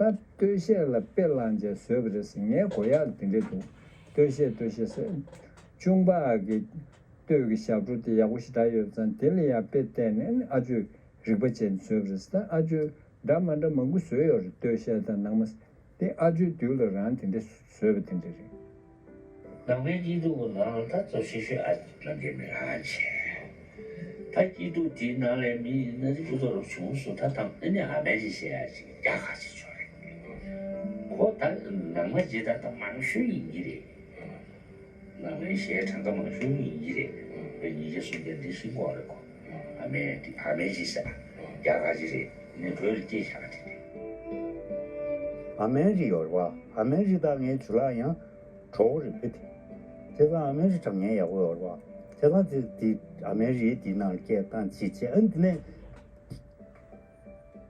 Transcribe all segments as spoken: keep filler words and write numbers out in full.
ད་སྟོད་གཞས་ལ་དཔེ་བླངས་བྱས་བཟོས་པ་རེད་ཟེར། ངའི་གོ་ཡག་དེ་འདྲས་འདུག། སྟོད་གཞས་སྟོད་གཞས་ཟེར། གཅུང་པ་གི་ སྟོད་ཀྱི་ཞབས་བྲོ་དེ་ཡག་པོ་ཞེ་དྲག་ཡོད་ཙང་དེ་ལ་ཡང་དཔེ་བལྟས་ནས་ཨ་ཅོས་རིག་པ་བྱས་ནས་བཟོས་པ་རེད་ཟེར། ད་ཨ་ཅོས་འདྲ་མ་འདྲ་མང་པོ་བཟོས་ཡོད་རེད། སྟོད་གཞས་དང་ནང་མ་དེ་ཨ་ཅོའི་དུས་ལ་རང་དེ་འདྲ་བཟོས་པ་དེ་འདྲ་རེད། ནང་པའི་སྐྱིད་སྡུག་གི་ནང་ལ་ད་གཙོ་ཆེ་ཤོས་ཨ་ནམ་མཁའི་མི་རང་བྱས། ད་སྐྱིད་སྡུག་དེའི་ནང་ལ་མི་ཡིན་ན་རི་སྤུ་ཚོ་རུ་བྱུང་སོང་། ད་དང་ཨ་ནི་ཨ་མའི་རི་བཤད་ཡ་ཅིག་རྒྱ་གར་ཅིག་ཆོག་རེད། ཁོ་ད་ནང་མ་ཇི་ལྟར་ད་མང་ཤོས་ཡིན་གྱི་རེད། ནང་མའི་གཞས་གྲངས་ཀ་མང་ཤོས་ཡིན་གྱི་རེད། བོད་ཉིད་ཀྱི་སྲུང་སྐྱོབ་འདི་ཤིང་ཀོག་རེད་ཁོ། ཨ་མའི་ཨ་མའི་རི་ཟེར་རྒྱ་གར་ཅིག་རེད། ནི་བོད་ལ་སྐྱེས་བཞག་དེ་རེད། ཨ་མའི་རི་ཡོད་རེད་བ། ཨ་མའི་རི་ད་ངའི་ཇུ་ལག་ཡང་གྲོགས་རེད་བུ་དེ། བྱས་ཙང་ཨ་མའི་རི་དྲ་མཉེན་ཡག་པོ་ཡོད་རེད་བ། བྱས་ཙང་དེ་དེ་ཨ་མའི་རི་དེའི་ནང་ལ་སྐད་བཏང་ཅིག་བྱས། ཨ་ནི་དེ་ནས་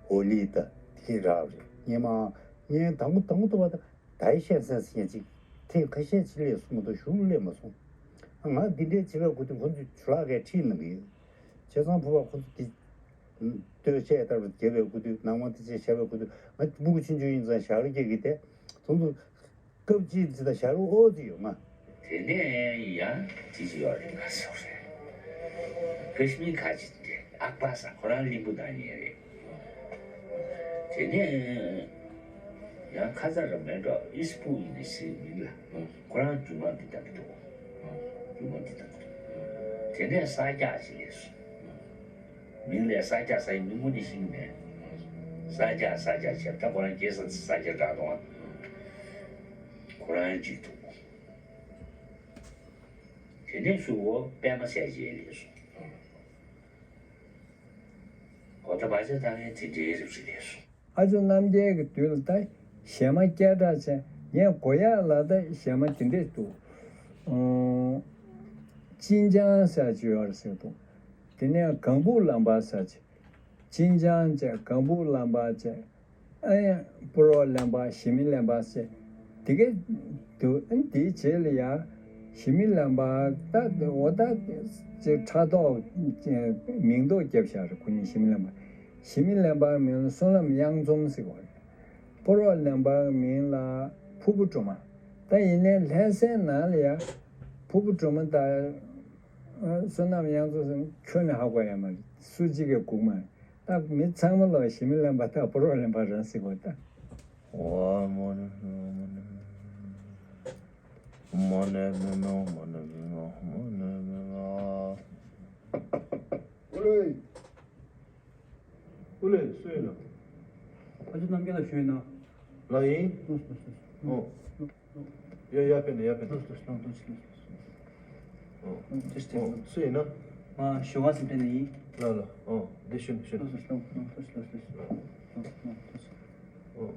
ཧོ་ལི་ད་དེ་རག་རེད། སྙེ་མ་སྙེ་དང་པོ་དང་པོ་ཐོབ་པ་ད་ད་ཡི་ཤན་སན་ཟེར་མཁན་ཅིག་དེ་ཁ་ཤས་ཅིག་སླེབས་སོང་མ་གཏོགས་གཞུག་སླེབས་མ་སོང་། ང་འདི་འདྲའི་བྱེད་པའི་སྐུ་དུས་ཁོ་ཚོས་ཇུ་ལག་གས་ཁྲིད་གནང་གི་ཡོད། བྱས་ཙང་ཕུ་བ་ཁོ་ཚོ་དེ་ལྟོས་ཆས་ལྟར་བརྒྱབ་པའི་སྐུ་དུས་ནང་མ་དེ་ཆས་བྱ་བའི་སྐུ་དུས་ང་སྤུ་གུ་ཆུང་ཆུང་ཡིན་ཙང་ཞག་རེ་སྐྱེ་གི་དེ་དུང་དུ་སྐབས་གཅིག་ཅི་ད་ཞག་རེ་ཨོ་ཙི་ཡོད་མ། དེ་ནས་ཡང་དེ་ཅི་ཡོད་རེད་ལ་སོགས་རེད། ཀ་ཤི་མིར་ཁ་ཅིག་དེ་ཨག་པ་ས་ཁོ་རང་གླིང་བུ་བཏང་མཁན་རེད། དེ་ནས་ཡང་ཁ་ཚ་ར་མེད་འགྲོ་ཨིས་པུ་ཡིན་ནི་སི་མིན་ལ་ཁོ་རང་རྒྱུ་མ་འདི་ལྟ་གི་འདུག་རྒྱུ་མ་འདི་ལྟ་གི་འདུག་དེ་ནས་ས་སྐྱ་ཞིག་ལས་སོང་། མིང་ལས་ས་སྐྱ་ས་ཡི་མིང་ངོ་ནི་ཤེས་ཀྱི་མེད། ས་སྐྱ་ས་སྐྱ་བྱས་ད་ཁོ་རང་སྐྱེས་ས་ས་སྐྱ་འདྲ་གཏོང་ཁོ་རང་གཅིག་འདུག་དེ་ནས་ཤུ་བོ་པད་མ་ཟེར་གྱི་ལས་སོང་། འོ་ད་བ་ཆ་ད་ངས་དེ་འདྲའི་རིགས་ལས་སོང་། ཨ་ཅོ་རྣམ་རྒྱལ་གྱི་དུས་ལ་ད་གཞས་མ་སྐད་གྲགས་ཆེ་ངས་གོ་ཡག་ལ་ད་གཞས་མ་དེ་འདྲས་འདུག་ཅིན་ཅང་ཟེར་གྱི་ཡོད་རེད་ཟེར་འདུག་དེ་ནས་གངས་བུག་ལམ་པ་ཟེར་གྱི། ཅིན་ཅང་བྱས། གངས་བུག་ལམ་པ་བྱས། ཨ་ཡ། སྤོ་རོ་ལམ་པ། ཞི་མི་ལམ་པ་ཟེར། དེ་གས་འདུག་ཨ་དེའི་རྗེས་ལ་ཡ། ཞི་མི་ལམ་པ་ད་འོ་ད་ཅེ་ཕྲག་དོག་མིང་འདོགས་བརྒྱབ་བཞག་རེད་ཁོ་གཉིས་ཞི་མི་ལམ་པ། ཞི་མི་ལམ་པ་མིང་ལ་བསོད་ནམས་གཡང་འཛོམས་ཟེར་གོ་རེད། སྤོ་རོ་ལམ་པ་མིང་ལ་ཕུར་བུ་སྒྲོལ་མ། ད་ཡིན་ནའི་ལྷ་སའི་ནང་ལ་ཡ། ཕུར་བུ་སྒྲོལ་མ་ད། བསོད་ནམས་གཡང་འཛོམས་ཟེར་ཁྱོན་ནས་ཧ་གོ་ཡ་མ་རེད། སུ་གཅིག་གིས་སྒུག་མ་རེད། ད་མི་ཚང་མ་ལོ་ཞི་མི་ལམ་པ་ད་སྤོ་རོ་ལམ་པ་རང་ཟེར་གོ་ད། ཨུ་ལེ། ཨུ་ལེ། སུ་ཡིན་ནམ། ཨ་ཅོ་རྣམ་རྒྱལ་ལགས་ཞུ་ཡིན་ན། ལགས་ཡིན། ལགས་སོ་ལགས་སོ། ཨོ། ལགས་ཡ་ཡ་ཕེབས་ནས་ཡ་ཕེབས་ནས། ལགས་སོ་ལགས་སོ། ཨོ། ཨོ། སུ་ཡིན་ན། ང་ཞོགས་ཀ་ཙམ་ཕེབས་ནས་ཡིན། ལགས་ལགས། ཨོ། འདི་ཞུ་ཞུ། ལགས་སོ་ལགས་སོ། ལགས་སོ་ལགས་སོ། ཨོ།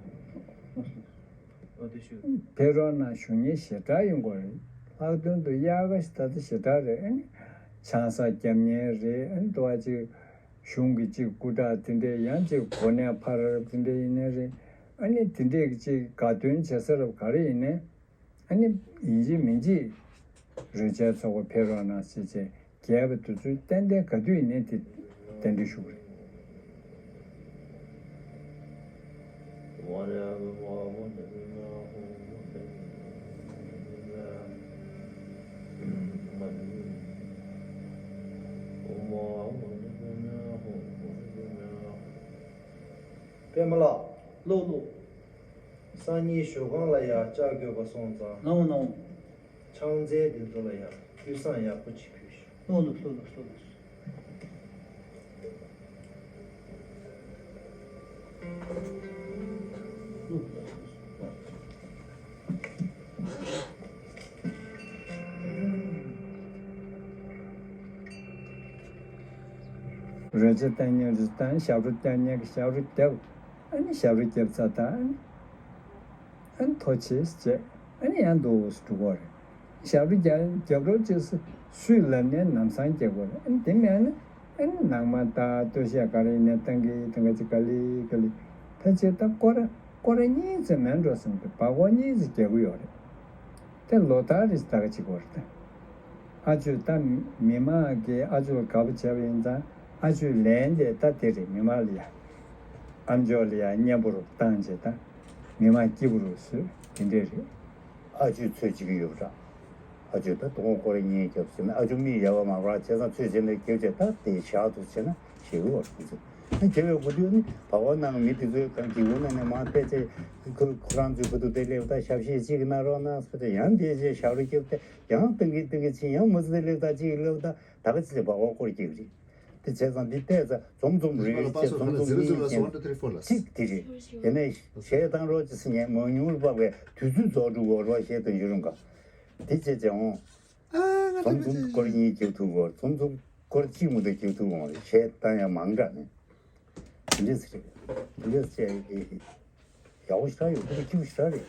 ཨོ། འདི་ཞུ། ཕེབས་རོགས་གནང་། ཞུ་མཁན་ཞེ་དྲག་ཡོང་གི་རེད། ལྷག་དོན་དུ་དབྱར་ཁ་ཞིག་ད་ལྟ་ཞེ་དྲག་རེད། ཨ་ནི་ཆང་ས་རྒྱབ་མཁན་རེད། ཨ་ནི་འདུག་བ་ཅིག་གཞུང་གི་གཅིག་སྐུ་དྲག་དེ་འདྲས་ཡང་གཅིག་གོ་གནས་འཕར་རབས་དེ་འདྲས་ཡིན་ནའི་རེད། ཨ་ནི་དེ་འདྲས་ཀྱི་གཅིག་དགའ་སྟོན་བྱེད་ས་རབས་ག་རེ་ཡིན་ནའི་ཨ་ནི་ཡིན་གཅིག་མིན་གཅིག་རོལ་ཆའི་ཚོགས་པ་ཕེབས་རོགས་གནང་ཟེར་བྱས་རྒྱས་པ་དེ་ཚོ་ཏན་ཏན་ག་དུས་ཡིན་ནའི་དེ་གདན་འདྲེན་ཞུ་གི་རེད། པད་མ་ལགས། ལགས་ལགས། སང་ཉིན་ཞོགས་ཁང་ལ་ཡ་ལྕགས་དགོས་པ་སོང་ཙང་། ལགས་འོང་ལགས་འོང་། ཕྱག་མཛོད་འདི་ཚོ་ལ་ཡ་སྐུ་བསང་ཡག་པོ་ཅིག་ཕུལ་ཤོག་ལགས་ལགས་ལགས་ལགས་ལགས། རོལ་ཆ་བཏང་མཁན་རེད། ད་ཞབས་བྲོ་རྒྱག་མཁན་གྱིས་ཞབས་བྲོ་བརྒྱབ། ཨ་ནི་ཞབས་བྲོ་བརྒྱབ་ཚར་ད་ཨ་ནི། ཨ་ནི་ཐོ་ཆེས་བྱས། ཨ་ནི་ཡང་འདུག་སེ་འགྲོ་གི་རེད། ཞབས་བྲོ་རྒྱག་རྒྱབ་རོགས་བྱེད་ཟེར་སུས་ལབ་ནའི་ལམ་སང་རྒྱག་དགོས་རེད། ཨ་ནི་དེ་མེད་ན་ཨ་ནི་ནང་མ་ད་སྟོད་གཞས་ག་རེ་ཡིན་ནའི་བཏང་གི་ཡིན། ད་ག་ཅིག་ག་ལེ་ག་ལེ། ཕལ་ཆེར་ད་སྐོར་ར་སྐོར་ར་གཉིས་ཙམ་མེད་འགྲོ་བསམ་གི། བར་སྐོར་གཉིས་ཙམ་རྒྱག་གི་ཡོད་རེད། དེ་ལོ་ལྟར་རེ་ད་ག་ཅིག་གོ་རེད་ད། ཨ་ཅོས་ད་མི་མང་གིས་ཨ་ཅོ་ལ་དགའ་པོ་བྱས་པ་ཡིན་ཙང་ཨ་ཅོའི་ལན་དེ་ད་དེ་རེད། མི་མང་ལ་ཡ་ཨ་མཆོག་ལ་ཡ་སྙན་པོ་རུ་བཏང་བྱས་ད་མི་མང་སྐྱིད་པོ་རུ་བཟོས་དེ་འདྲས་རེད། ཨ་ཅོས་ཚོད་བྱེད་ཀྱི་ཡོད་པ་འདྲ། ཨ་ཅོས་ད་དོ་དགོང་སྐོར་གཉིས་རྒྱབ་ཟེར་ན། ཨ་ཅོ་མིག་ཡག་པ་མ་པ་བྱས་ཙང་ཚོད་བྱས་ནས་རྒྱབ་བྱས། ད་དེ་ཞག་ཏུ་བྱས་ན་ཞེ་གི་བར་ཁོང་ཚོས་ཨ་རྒྱབ་པའི་དགུ་དུས་ནི་བ་བ་ནང་མི་དེ་ཚོའི་གང་གི་འུ་ན་ནས་མ་བལྟས་ཚེ་ཁོ་ཁོ་རང་ཚོའི་ཁུ་ཐུག་དེ་སླེབས། ད་ཞབས་ཕྱི་གཅིག་གནང་རོགས་གནང་ཟེར་ཏེ། ཡང་དེ་རྗེས་ཞབས་རུ་རྒྱབ་སྟེ། ཡང་ཏང་གི་ཏང་གི་ཕྱིན། ཡང་མུ་ཙི་དེ་སླེབས། ད་གཅིག་སླེབས། ད་ད་ག་ཅི་ལས་བ་བ་སྐོར་རྒྱག་རེད། དེ་བྱས་ཙང་འདི་བལྟས་ཙང་འཛོམས་འཛོམས་རེ་རེ་བྱས། འཛོམས་འཛོམས་གཉིས་བྱས། གཅིག་དེ་རེད། དེ་ནས་གཞས་བཏང་རོགས་ཅིག་ཟེར་ངས་མང་ཉུང་ལ་དཔག་པའི་དུས་ཚོད་རྫོགས་འགྲོ་གི་རེད་པ། གཞས་བཏང་རྒྱུ་རུང་ག་དེ་བྱས་བྱས་འོང་། འཛོམས་འཛོམས་སྐོར་གཉིས་རྒྱག་ཐུབ་གོ། འཛོམས་འཛོམས་སྐོར་གཅིག་མུ་མཐུད་རྒྱག་ཐུབ་འོང་། གཞས་བཏང་ཡ་མང་དྲགས་ནས། དེ་འདྲས་རེད། དེ་འདྲས་བྱས་ཡག་པོ་ཞེ་དྲག་ཡོད། དེ་སྐྱིད་པོ་ཞེ་དྲག་རེད།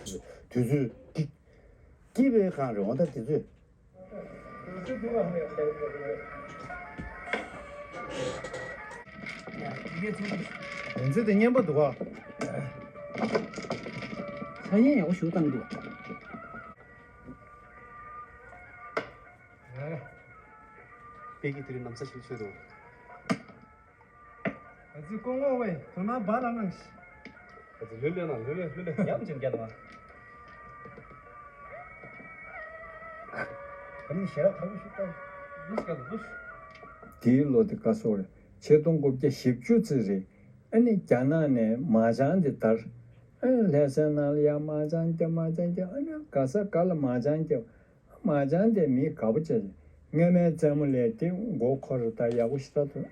དུས་ཚོད་སྐྱིད་སྐྱིད་པའི་སྒང་རེད་འོ། ད་དེ་ཚོས། ཡིན་ཚད་དེ་སྙན་པོ་འདུག་ག་ཆ་ཡན་ཡག་པོ་ཞིག་བཏང་འདུག་པད་ཀྱི་དེ་རིང་ནམ་ས་ཞིག་ཆོད་འདུག་ཨ་ཙི་སྐུ་ངོ་བས་དོ་སྣང་འབའ་ལ་གནང་ཞིག་ཨ་ཙི་ལྷོད་ལྷོད་གནང་། ལྷོད་ལྷོད་ལྷོད་ལྷོད། ཉམས་ཅན་རྒྱ་ནང་། ཨ་ནི་ཞེ་དྲག་ཐག་པོ་ཞིག་བཏང་། ལུས་ཀ་ལུས། དེའི་ལོ་དེ་སྐབས་སུ་རེད། ཆིག་སྟོང་དགུ་བརྒྱ་བཞི་བཅུ་ཙམ་རེད། ཨ་ནི་རྒྱ་ནག་ནས་མ་ཅང་དེ་དར། ཨ་ནི་ལྷ་སའི་ནང་ལ་ཡ་མ་ཅང་རྒྱབ། མ་ཅང་རྒྱབ། ཨ་ནི་ག་ས་ག་ལ་མ་ཅང་རྒྱབ། མ་ཅང་དེ་མི་དགའ་པོ་བྱས། སྔོན་མའི་རྩེད་མོ་ལས་དེ་མགོ་འཁོར། ད་ཡག་པོ་ཞེ་དྲག་འདུག་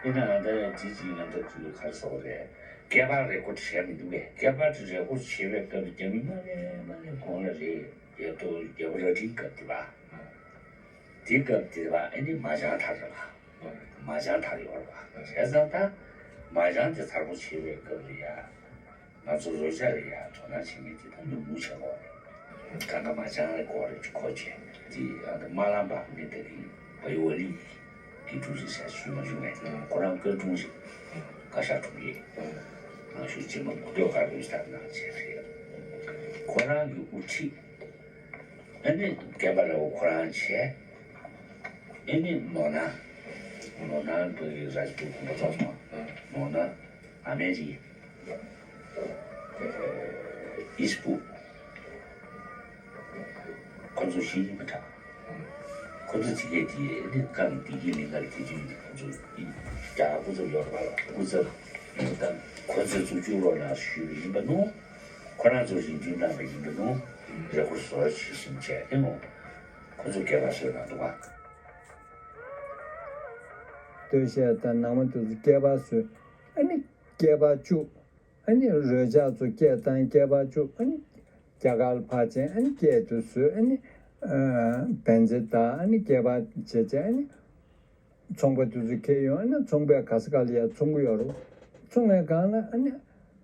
ཡིན་ནའང་ད་ཡང་ཅི་ཅི་ཡང་ད་དུས་ག་རེ་ཟེར་དགོས་རེད། སྐལ་པར་རེ་ཀོར་བྱས་མི་འདུག་གས། སྐལ་པར་དེ་རེ་ཀོར་བྱེད་པའི་སྐབས་རྒྱ་མི་མ་ལས་མ་ལས་གོང་ལ་རེད། རྒྱ་ཐོ་རྒྱ་བོད་ར་སྒྲིག་སྐབས་དེ་པ། དེ་སྐབས་དེ་པ་ཨ་ནི་མ་ཅང་དར་རེད་པ། མ་ཅང་དར་ཡོད་རེད་པ། བྱས་ཙང་ད་མ་ཅང་དེ་དར་པོ་བྱེད་པའི་སྐབས་ལ་ཡ། ང་ཚོ་རོལ་ཆ་ལ་ཡ་དོ་སྣང་བྱེད་མཁན་དེ་ད་ཉུང་ཉུང་ཆགས་ཀྱི་ཡོད་རེད། ད་ལྟ་མ་ཅང་ལ་སྐོར་རེ་གོ་བྱས། དེ་ཡང་ད་དམར་ལམ་པ་ངས་ད་གིན་བ་ཡོ་ལི་གི་ཀྲུའུ་རིན་ཞག་ཞུས་མ་བྱུང་ངས། ཁོ་རང་སྐར་གྲོང་ཞིག་བཀའ་ཤག་དྲུང་ཡིག་ང་ཞུ་རྗེས་མ་མུ་ཏོ་ག་རེ་ཞིག་ད་གནང་བྱས་རེད། ཁོ་རང་གི་དབུ་ཁྲིད། ཨ་ནི་སྐལ་པ་རེ་བོ་ཁོ་རང་བྱས། ཨ་ནི་ནོར་ན། ནོར་ན་བོད་ཀྱི་རཱཇ་པུར་དགོན་པ་ཚོགས་སོང་། ནོར་ན་ཨ་མེ་རི། ཨིས་པུ། ཁོ་ཚོ་ཤེས་ཡིན་པ་འདྲ། ཁོ་ཚོ་ཅི་གས་དེ་ནི་བཀའ་གི་བདེ་སྐྱིད་གླིང་ག་ལ་དེ་དུས་ནི་ཁོ་ཚོ་ཡིན་རྒྱ་སྐུ་ཚབ་ཡོད་རེད་པ། སྐུ་ཚབ་ཡིན་ད་ཁོ་ཚོས་བཙུགས་བཅུག་རོགས་གནང་ཞུས་པ་ཡིན་པ་ནོ། ཁོ་རང་ཚོ་རེ་འདུན་གནང་བ་ཡིན་པ་ནོ། རེ་སྐུལ་བཟོ་བྱས་གསུངས་བྱས་ཨེ་ནོ། ཁོ་ཚོ་སྐལ་པ་བཟོས་གནང་འདུག་ག་སྟོད་གཞས་དང་ནང་མ་དེ་ཚོ་སྐལ་པ་བཟོས། ཨ་ནི་སྐལ་པ་བཅུག་ཨ་ནི་རོལ་ཆ་ཚོ་སྐད་བཏང་། སྐལ་པ་བཅུག་ཨ་ནི་རྒྱ་གར་ལ་ཕར་ཕྱིན། ཨ་ནི་སྐད་དེ་བཟོས། ཨ་ནི་ཨ་བན་ཆེ་དང་ཨ་ནི་སྐལ་པ་བྱས་བྱས། ཨ་ནི་ཚོང་པ་དེ་ཚོ་འཁྱེར་ཡོང་། ཨ་ནི་ཚོང་པས་ག་ས་ག་ལ་ཡ་འཚོང་གི་ཡོད་རེད། འཚོང་བའི་སྒང་ལ་ཨ་ནི་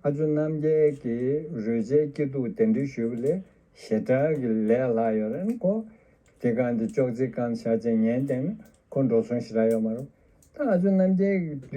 ཨ་ཅོ་རྣམ་རྒྱལ་གྱིས་རོལ་ཆའི་སྐྱིད་སྡུག་དེ་འདྲ་ཞུས་པ་ལས་ཞེ་དྲག་གི་ལས་སླ་ཡོད་རེད། ཨ་ནི་ཁོ་དེ་སྒང་དེ་ཅོག་ཙེ་སྒང་བཞག་བྱས་ཉན་བསྡད་ན་ཁོ་འགྲོ་སོང་ཞེ་དྲག་ཡོད་མ་རེད། ད་ཨ་ཅོ་རྣམ་རྒྱལ་གྱིས་